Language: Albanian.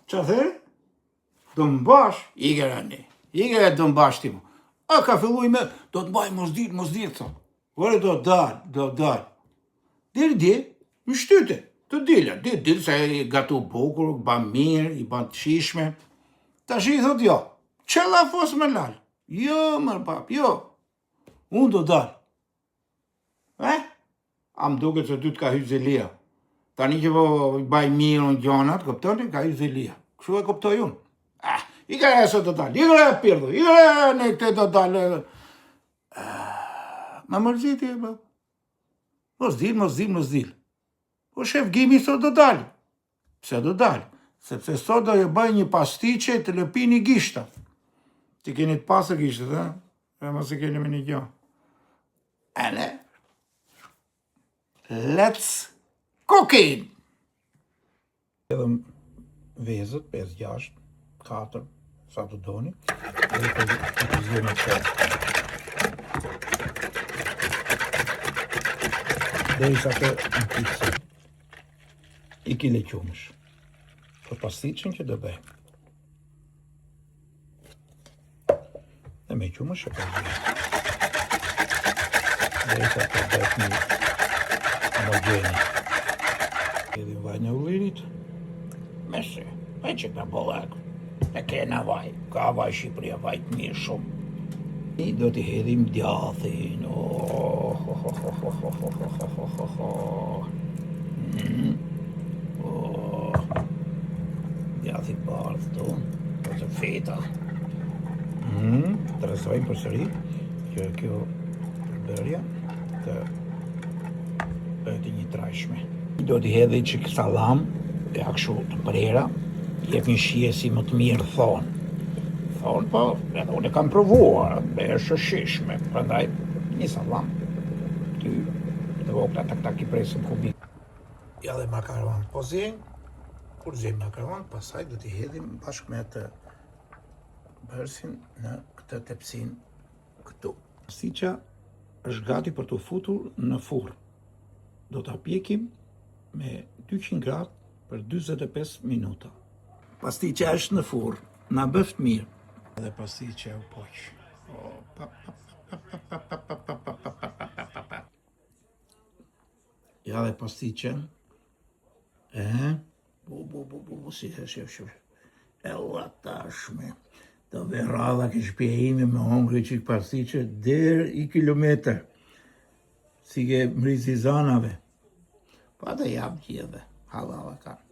Ça the? Do më mbash? Ike rani. Ike do më mbash ti mu. A ka fillu me, do të mbaj, mos dil, mos dil, thot. Ore do dal, do dal. Deri dje, më shtyte, të dila, dil, dil se i gatu bukur, ban mirë, i ban të shijshme. Tash i thot jo, çela fos me lal. Jo, mër bab, jo. Unë do dal. Eh? A më duket se ty të ka hy zelia. Tani që po i baj mirë unë gjonat, kuptoni, ka hy zelia. Kështu e kuptoj unë. Ah, i ka e sot do dal, i ka e pirdhu, i ka e në këtë do dal. Ah, ma mërziti e bab. Mos dil, mos dil, mos dil. Po shef Gimi sot do dal. Pse do dal? Sepse sot do ju bëj një pastiçe të lëpini gishtat. Ti keni të pastër gishtat, ha? E mos e keni me një gjë. Ene. Let's cooking! Hedhëm vezët, 5, 6, 4, sa të doni, dhe të të zgjemi të Dhe i sa të në pikse. I kile qumësh. Për pastiçen që do bëjmë. Dhe me qumësh e përziejmë. Derisa të bëhet një homogjeni. Hedhim vajin e ullirit. Me se, me që ka bollak. E kena vaj, ka vaj Shqipëria, vaj të mirë shumë. I do t'i hedhim djathin. Oh, ho, ho, ho, ho, ho, ho, ho, ho, ho, ho. Mm. Oh. Djathi i bardhë këtu, ose feta. Mm, trazojmë përsëri, që kjo përbërja të bëhet e njëtrajtshme. Do t'i hedhim çik sallam, ja kështu të prera, jep një shije si më të mirë thonë. Thonë, po, edhe unë e kam provuar, dhe është e shijshme, prandaj një sallam, dy, të vogla tak tak i presim kubik. Ja dhe makaron po ziejnë, kur ziejnë makaron, pastaj do t'i hedhim bashkë me atë bërësin në këtë tepsin këtu. Pastiça është gati për t'u futur në furrë. Do ta pjekim me 200 gradë për 45 minuta. Pastiça është në furrë, na bëftë mirë. Dhe pastiça u poq. O, pa, pa, pa, pa, pa, pa, pa, pa, pa, pa, pa, pa, pa, pa. Ja dhe pastiçen. E, bu, bu, bu, bu, bu, si, si, si, e latashme. Do ve radha ke shpia ime me hongri çik pastiçe, der i kilometër. Si ke mrizi zanave. Pa të jap gjithë, hallall e kanë.